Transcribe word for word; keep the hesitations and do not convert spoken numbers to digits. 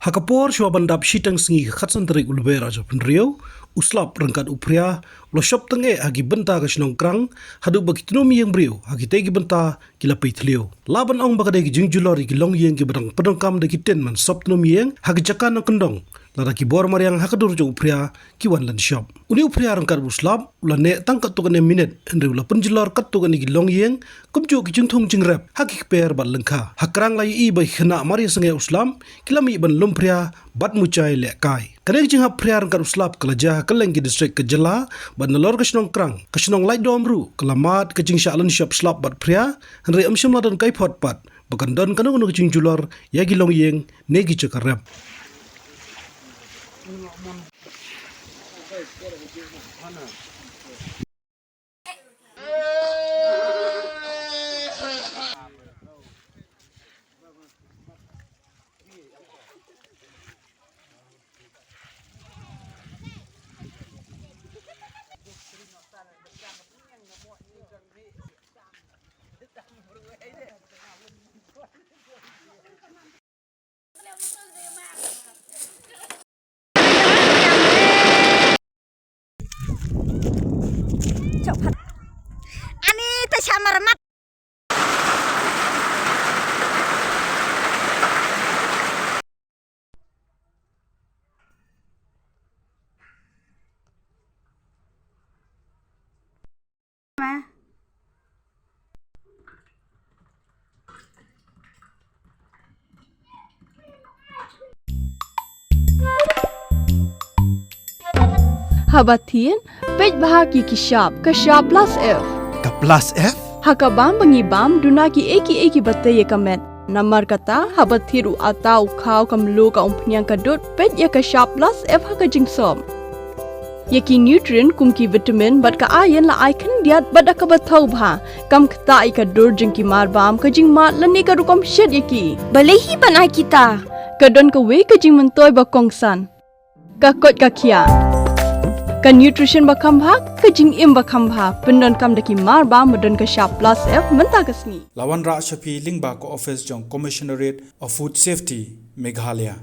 Ha ka por shuwa ban dap shiteng sngi ka khatsan tarik u Lber arhajar arphew hynriew, u slap ryngkat u phria u la shop tang eh ha ki bynta ka shnong Krang, haduh ba ki tnum ïing briew ha kitei ki bynta ki la pei thliew. Lah ban ong ba ka dei ki jingjulor ïa ki longïing kiba dang pyndonkam da ki tin ban sop tnum ïing ha ki jaka nongkyndong, lada ki bor mariang ha ka dur jong u phria ki wan lynshop. Une u phria ryngkat u slap u la neh tang katto katne minit, hynrei u la pynjulor katto katne ki longïing, kumjuh ki jingthung jingrep ha ki kper bad lyngkha. Ha Krang la ïohi ba ki khynnah mar ïaseng ïa u slap ki la mih ban lum phria bad muchai lehkai. Kane ka jinghap phria ryngkat u slap ka la jia ha kylleng ki distrik ka jylla, bad nalor ka shnong Krang, ka shnong Laitdom ruh ka la mad ka jingshah lynshop slap bad phria, hynrei ym shym la don kai phot pat ba kan don kano kano ka jingjulor ïa ki longïing ne ki jaka rep. Ani ta shamar mat. Haba thied, peit bha ïa ki shap, ka shap plus F. Ka plus F? Ha ka bam ba ngi bam, duna kiei kiei kiba tei ïa ka met. Namar kata, haba thied u atta, u khaw, ka mluh, ka umphniang, ka dud, peit ïa ka shap plus F ha ka jingsop. Ïa ki nutrient kum ki vitamin bad ka iron la ai khyndiat bad da kaba thaw bha, kam ktah ïa ka dur jong ki mar bam, ka jingmad lane ka rukom shet ïa ki. Balei hi ban ai kita? Ka don kawei ka jingmyntoi ba kongsan. Ka koit ka khiah. Ka nutrition ba kham bha, ka jingim ba kham bha, pyndonkam da ki mar bam ba don ka shap plus F mynta ka sngi. La wanrah sha phi lyngba ka office jong Commissionerate of Food Safety, Meghalaya.